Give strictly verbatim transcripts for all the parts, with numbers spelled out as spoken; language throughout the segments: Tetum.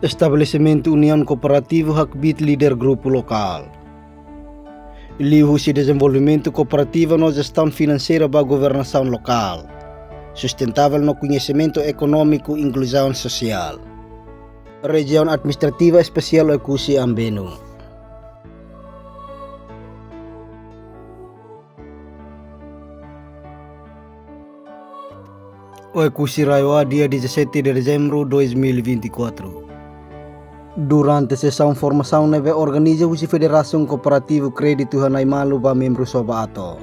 Estabelesimentu Uniaun Kooperativa hakbiit líder grupu lokál. Liuhusi dezenvolvimentu kooperativa no jestaun finanseira ba governasaun lokál sustentável no koñesimentu ekonómiku inkluzaun sosiál. Rejiaun Administrativa Espesiál Oekusi Ambenu. Oekusi RAEOA, dia dezassete de dezembro dois mil e vinte e quatro. Durante sesaun formasaun ne'ebé organiza husi Federasaun Kooperativa Kréditu Hanai Malu ba membru Soba Ato.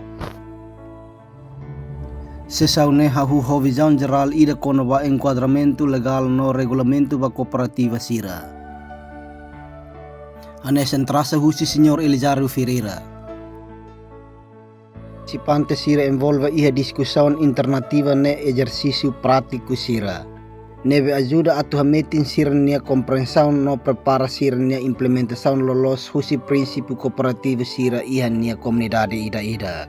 Sesaun ne'e hahú ho vizaun jerál ida kona-ba enkuadramentu legál no regulamentu ba kooperativa sira. Hanesan trasa husi Señór Elizario Ferreira. Partisipante sira envolve iha diskusaun alternativa no ezersísiu prátiku sira ne'ebé ajuda atu hametin sira-nia komprensaun no prepara sira-nia implementasaun loloos husi prinsípiu kooperativa sira iha nia komunidade ida-idak.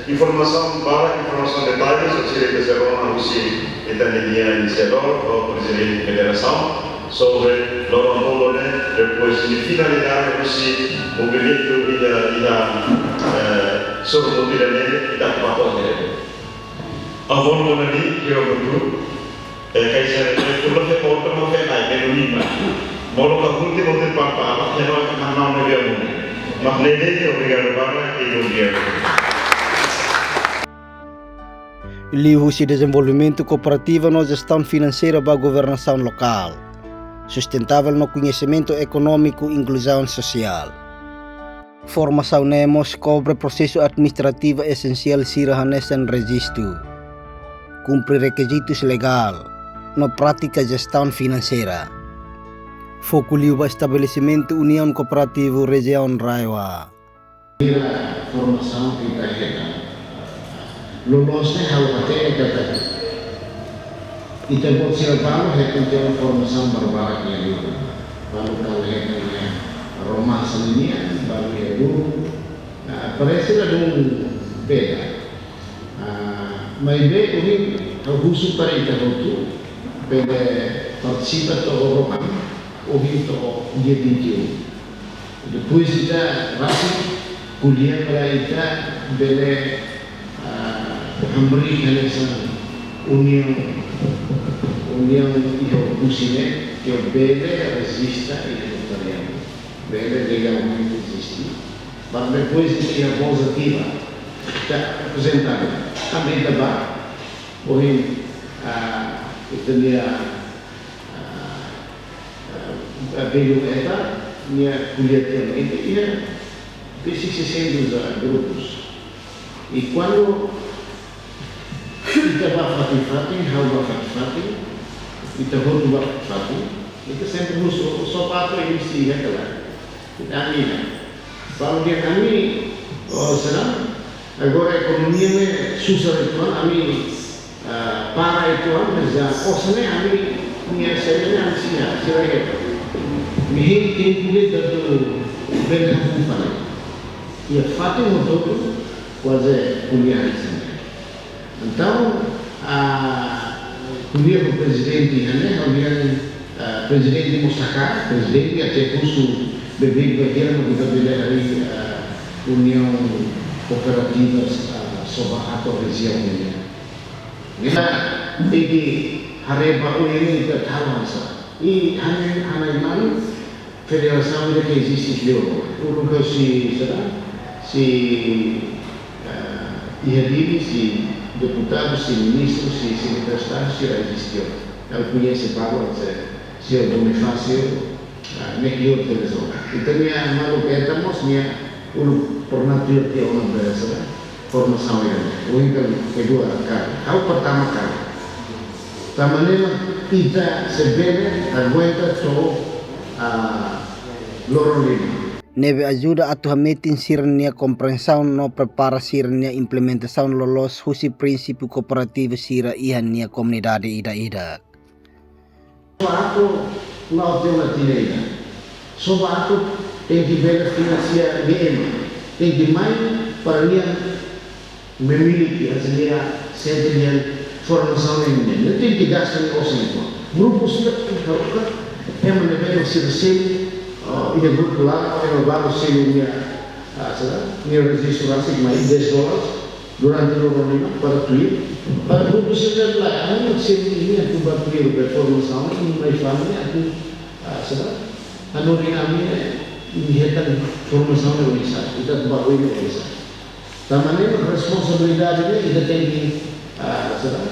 Informasaun barak, informasaun detalles, sira ita sei rona husi ita-nia inisiadór, ou prezidente federasaun, sobre loron tolu ne'e, depois de finalidade husi movimentu ida, ida, eh, sorumutu ida-ne'e, ita papel ne'e. Avon mona di, kira betul, eh, kaisa ne'e, tulo fe porta, mo fe nai, ke lima. Molo ka hunti, mo te papala, ke no, ke mana, mo dia mo. Mak ne'e de'it, obrigadu barak, ke bom dia. Liuhusi dezenvolvimentu kooperativa no jestaun finanseira ba governasaun lokál sustentável no koñesimentu ekonómiku inkluzaun sosiál. Formasaun ne'e mós kobre prosesu administrativu esensiál sira hanesan rejistu, kumpre rekizitus legál, no prátika jestaun finanseira. Foku liu ba estabelesimentu Uniaun Kooperativa Rejiaun RAEOA. Ida formasaun ita hetan. Loloos ne'e ha'u hatene katak ita-boot sira balu hetan tiha ona formasaun barbarak iha li'ur. Balu kala hetan iha Roma sanian, balu iha Duru. Nah, parese ladún beda. Ah, maibé ohin ha'u husu para ita hotu, bele partisipa to'o Roma, ohin to'o dia vinte e um. Depois ita rasik ko'alia para ita bele, ah, hamriik hanesan uniaun, uniaun iha Oekusi ne'e, ke bele rejista iha notariadu, bele legalmente eziste. Para depois ita iha voz ativa, ita aprezenta, tanba ita ba, ohin, ah, ita-nia, ah, ah, abellu eta, nia ko'alia tiha ona, ita iha besik seiscentos, ah, grupus. I kuandu ita ba fatin-fatin, ha'u ba fatin-fatin, ita hotu ba fatin-fatin, ita sempre husu, Soba Ato eziste iha ka lae. Ita ami iha. Balu dehan ami, oh, será? Agora ekonomia ne'e susar uitoan, ami, ah, para uitoan, mas já osan ne'e ami, ami S M E ne'e ami sei iha, sei iha. Mihin tempu de'it atu bele hakupa. Iha fatin hotu-hotu, kuaze ko'alia hanesan ne'e. Entaun, ah, ko'alia ho prezidente iha ne'e, ha'u dehan, ah, prezidente mós taka, prezidente até husu beibeik ba ita, mak ita bele harii, ah, Uniaun Kooperativa, ah, Soba Ato Rejiaun ne'e. Ita tenke haree ba oin ne'e ita tau hanesan. I Hanai, Hanai Malu, federasaun ida ke eziste iha li'ur. Uluk husi, será? Husi, eh, iha Dili, husi deputadu, husi ministru, husi sekretáriu estadu, sira eziste ona. Ha'u koñese balu, se, señór Bonifácio, ah, ne'e iha li'ur Venezuela. Entaun, nia maluk eta mós, nia uluk pernah tuir tiha ona Venezuela. Formasaun ida-ne'e. Ohin kala kedua kali. Ha'u pertama kali. Tanba ne'e mak ita sei bele aguenta to'o, ah, loron lima. Ne'ebé ajuda atu hametin sira-nia komprensaun no prepara sira-nia implementasaun loloos husi prinsípiu kooperativa sira iha nia komunidade ida-idak. Soba Ato la'o tiha ona tinan ida. Soba Ato tenke bele finansia nia ema. Tenke mai para nia memiliki hanesan sete di'ak formasaun ne'e, ne'e tenke gasta nia osan uitoan. Grupu sira haruka ema ne'ebé sira selu, ah, iha grupu laran, ema balu selu nia, ah, sira, nia rejistu rasik mai dez dolar durante loron lima para tuir. Para grupu sira laran, ema selu nia atu bá tuir be formasaun, nia mai fali atu, ah, sira, hanorin ami ne'e, imi hetan formasaun ne'e oinsá, ita atu bá oin ne'e oinsá. Tanba ne'e mak responsabilidade ne'e ita tenke, ah, sira,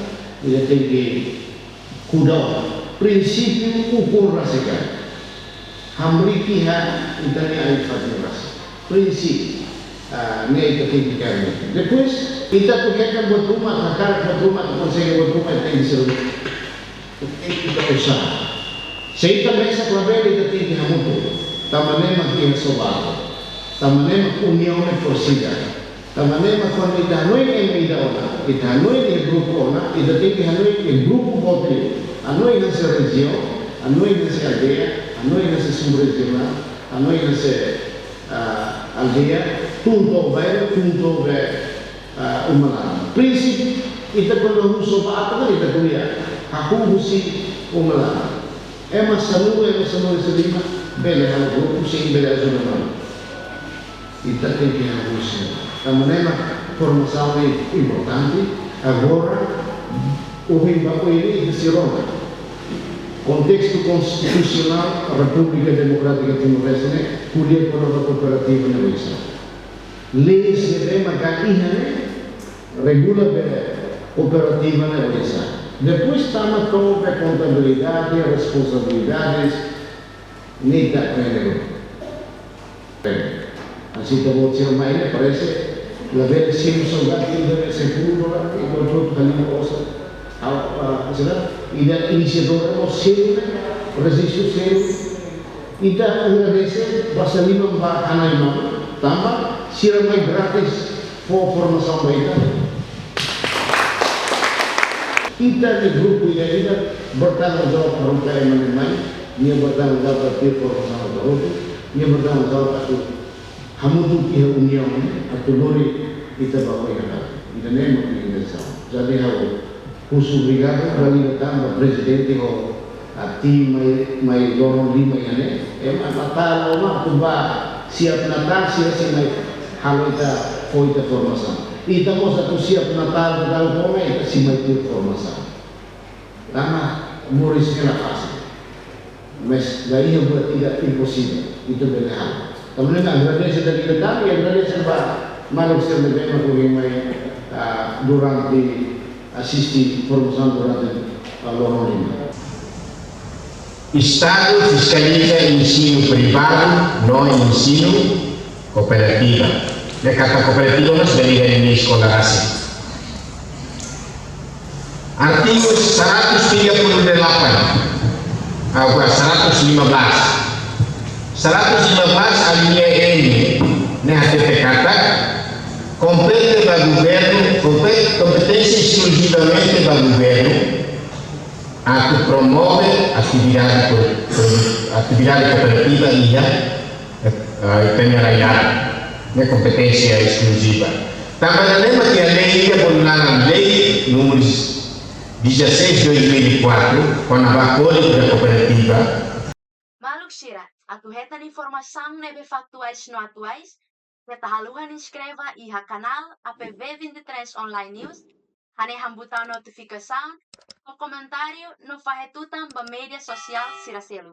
ita tenke kuda ona. Prinsípiu ukun rasik. Hamriik iha ita-nia ai-fatin rasik. Prinsípiu, ah, ne'e ita tenke kaer. Depois, ita atu hetan buat ruma, hakarak buat ruma, atu konsege buat ruma, ita tenke ser ita usaha. Se ita mesak labele, ita tenke hamutuk. Tanba ne'e mak iha sobat. Tanba ne'e mak uniaun ne'e forsa. Tanba ne'e mak kuandu ita hanoin ema ida ona, ita hanoin iha grupu ona, ita tenke hanoin iha grupu boot liu. Hanoin hanesan rejiaun, hanoin hanesan aldeia, hanoin hanesan subrejionál, hanoin hanesan, ah, aldeia, tun to'o bairru, tun to'o be, ah, uma laran. Prinsípiu, ita kuandu hahú sobat, ita ko'alia hahú husi uma laran. Ema sanulu, ema sanulu-resin-lima, bele halo grupu, sei bele ajuda malu. Ita tenke hahú husi ne'e. Tanba ne'e mak formasaun ne'e importante, agora, ohin ba oin ne'e ita sei rona. Kontestu konstitusionál Repúblika Demokrátika Timor-Leste ne'e, ko'alia kona-ba kooperativa ne'e oinsá. Leis ne'ebé maka iha ne'e, regula be kooperativa ne'e oinsá. Depois tama to'o be kontabilidade, responsabilidades, ne'e ita aprende. Hanesan ita-boot sira mai ne'e parese labele selu sobat ida be sepuluh dolar, ida hotu halimar osan. Ha'u, ah, sira, ida inisiadór ne'e selu, rejistu selu. Ita agradese, basa liman ba hana'i malu, tanba sira mai gratis fó formasaun ba ita. Ita-nia grupu ida-idak bertanggung jawab haruka ema ne'e mai, nia bertanggung jawab atu formasaun ba hotu, nia bertanggung jawab atu hamutuk iha uniaun, atu lori ita ba oin hakarak. Ida-ne'e mak nia intensaun. Jadi ha'u husu obrigadu, bali datang ba prezidente ho, ah, tim mai, mai loron lima iha ne'e, ema Natal ona atu ba siap Natal, sira sei mai halo ita, fó ita formasaun. Ita mós atu siap Natal, Natal ona ita sei mai tuir formasaun. Tanba moris ne'e la fasil. Mas la iha buat ida imposivel, ita bele halo. Tanba ne'e agradese dala ida tan, i agradese ba maluk sira ne'ebé mak ohin mai, ah, durante asiste formasaun durante, ah, loron lima. Estadu fiskaliza ensinu privadu no ensinu kooperativa. Ne'e katak kooperativa mós bele iha nia eskola rasik. Artigu seratus tiga puluh delapan, agora seratus lima belas. Seratus lima belas alínea N, ne'e hatete katak kompete ba governu, kompe-, kompeténsia eskluzivamente ba governu, atu promove atividade ko-, ko-, atividade kooperativa iha, eh, ita-nia rai-laran, ne'e kompeténsia eskluziva. Tanba ne'e mak iha lei ida bolu naran lei número dezasseis dois mil e quatro, kona-ba Kódigu da Kooperativa. Maluk sira, atu hetan informasaun ne'ebé faktuais no atuais, keta haluha inskreve iha kanál A P V vinte e três Online News, hanehan butaun notifikasaun, fó komentáriu no fahe tutan ba média sosiál sira seluk.